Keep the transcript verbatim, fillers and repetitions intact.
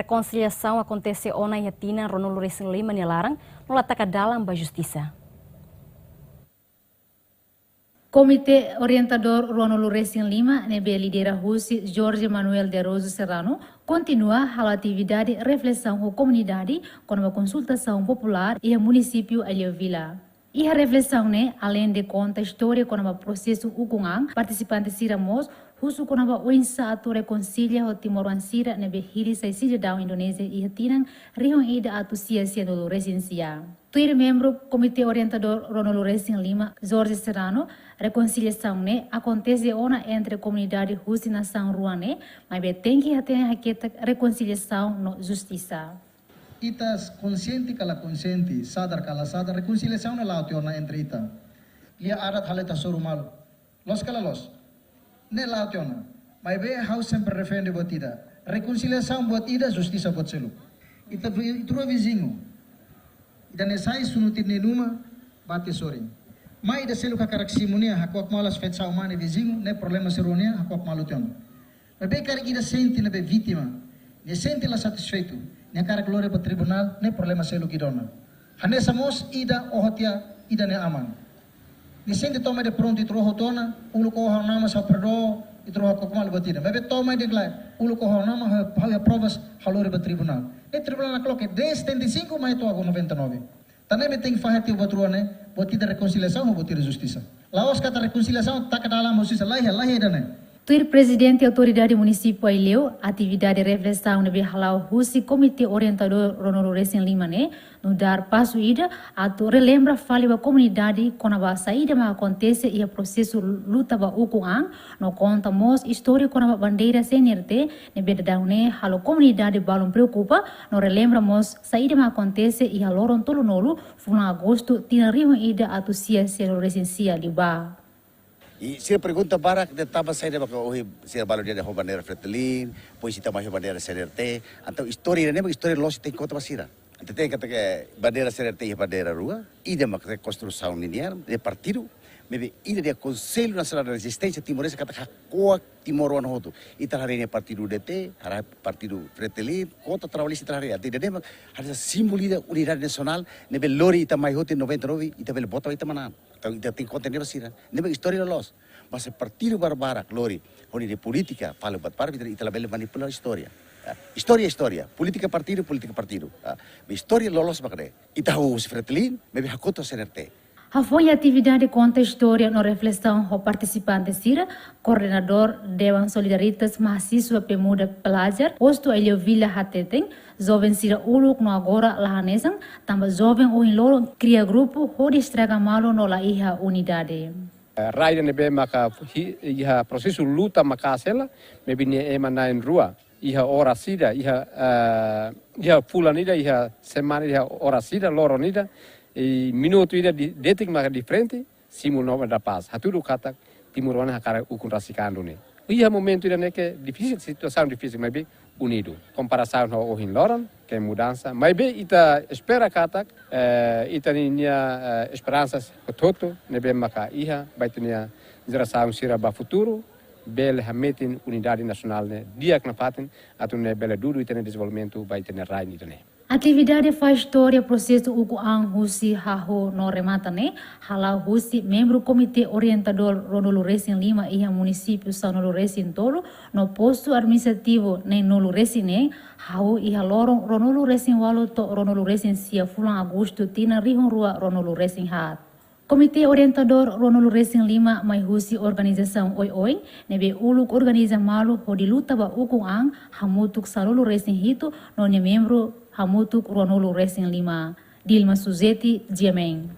Rekonsiliasaun akontese ona iha tinan ruanulu-resin-lima nia laran, no la taka dalan ba justisa. Komité Orientadór ruanulu-resin-lima, ne'ebé lidera husi Jorge Manuel de Araújo Serrano, kontinua halo atividade reflesaun ho komunidade kona-ba konsultasaun populár iha munisípiu Aileu Vila. Iha reflesaun ne'e, aleinde konta istória kona-ba prosesu ukun an, partisipante sira mós husu kona-ba oinsá atu rekonsilia ho timoroan sira ne'ebé hili sai sidadaun Indonézia iha tinan rihun ida atus sia sianulu-resin-sia. Tuir membru Komité Orientadór ruanulu-resin-lima, Jorge Serrano, rekonsiliasaun ne'e akontese ona entre komunidade husi nasaun rua ne'e, maibé tenke hatene haketak rekonsiliasaun no justisa. Ita konsiente ka la konsiente, sadar ka la sadar, rekonsiliasaun ne'e la'o tiha ona entre ita. Lia adat halo ita hasoru malu. Loos ka la loos? Ne'e la'o tiha ona. Maibé ha'u sempre defende buat ida. Rekonsiliasaun buat ida, justisa buat seluk. Ita vi-, ita rua viziñu. Ida-ne'e sai sunu tiha nia uma, bate sorin. Mai ida seluk hakarak simu nia, hakuak malu as fetsau mane viziñu, ne'e problema sira rua nian, hakuak malu tiha ona. Maibé karik ida sente ne'ebé vítima, nia sente la satisfeitu, nia hakarak lori ba tribunál, ne'e problema seluk ida ona. Hanesan mós ida oho tiha ida-nia aman. Nia sente to'o mai de'it prontu, ita rua hotu ona, uluk oho ha'u-nia aman, ha'u perdua, ita rua hakuak malu buat ida. Maibé to'o mai de'it lae, uluk oho ha'u-nia aman, ha'u, ha'u iha provas, ha'u lori ba tribunál. Ne'e tribunál nakloke desde setenta e cinco mai to'o agora noventa e nove. Tan ne'e mak tenke fahe tiha buat rua ne'e, buat ida rekonsiliasaun ho buat ida justisa. La'ós katak rekonsiliasaun taka dalan ba justisa, laiha, laiha ida-ne'e. Tuir Prezidente Autoridade Munisípiu Aileu, atividade reflesaun ne'ebé hala'o husi Komité Orientadór ruanulu-resin-lima ne'e, nu'udar pasu ida atu relembra fali ba komunidade kona-ba saida mak akontese iha prosesu luta ba ukun an, no konta mós istória kona-ba bandeira C N R T, ne'ebé daudaun ne'e halo komunidade balun preokupa, no relembra mós saida mak akontese iha loron tolunulu fulan Agostu tinan rihun ida atus sia sianulu-resin-sia liubá. I sira pergunta barak de'it tanba saida maka ohin sira balu dehan ho bandeira Fretilin, depois ita mai ho bandeira C N R T. Entaun istória ne'e mak istória loos tenke konta ba sira. Ita hatene katak bandeira C N R T iha bandeira rua, ida mak rekonstrusaun ninian, de partidu, maibé ida dehan Konsellu Nasionál de Rezisténsia Timor-Leste katak hako'ak timoroan hotu. Ita haree ne'e partidu U D T, haree partidu Fretilin, Kota Trabalhista ita haree, ida-ne'e mak hanesan símbolu ida unidade nasionál, ne'ebé lori ita mai hotu iha noventa e nove, ita bele vota ita manán. Entaun ita tenke konta ne'e ba sira. Ne'e mak istória loos. Mas se partidu barak-barak lori ho nia polítika, fali buat barak, ita, ita labele manipula istória. Ah, istória, istória. Polítika partidu, polítika partidu. Ah, istória loloos mak ne'e. Ita husi Fretilin, maibé hakotu C N R T. Hafoin atividade konta istória no reflesaun ho partisipante sira, koordenadór Dewan Solidaritas Mahasiswa Pemuda Pelajar, postu Aileu Vila hateten, joven sira uluk no agora la hanesan, tanba joven ohin loron kria grupu hodi estraga malu no laiha unidade. Eh, rai ida ne'ebé maka hi-, iha prosesu luta maka'as hela, maibé nia ema na'in-rua, iha oras ida, iha, eh, iha fulan ida, iha semana, iha oras ida, loron ida, i minutu ida, de'it maka diferente, simu nova da paz. Hatudu katak timoroan hakarak ukun rasik an duni. Iha momentu ida-ne'e ke difisil, situasaun difisil, maibé unidu. Komparasaun ho ohin loron, ke mudansa. Maibé ita espera katak, eh, ita-nia, eh, esperansa hotu-hotu ne'ebé maka iha ba ita-nia jerasaun sira ba futuru, bele hametin unidade nasionál ne'e di'ak nafatin, atu nune'e bele dudu ita-nia dezenvolvimentu ba ita-nia rain ida-ne'e. Atividade fahe istória prosesu ukun an husi hahú no remata ne'e, hala'o husi membru Komité Orientadór ruanulu-resin-lima iha munisípiu sanulu-resin-tolu, no postu administrativu neenulu-resin ne'e, hahú iha loron ruanulu-resin-ualu to'o ruanulu-resin-sia fulan Agostu tinan rihun rua ruanulu-resin-haat. Komité Orientadór ruanulu-resin-lima mai husi organizasaun oioin, ne'ebé uluk organiza malu hodi luta ba ukun an hamutuk sanulu-resin-hitu no nia membru hamutuk ruanulu-resin-lima. Dilma Suzeti, G M N.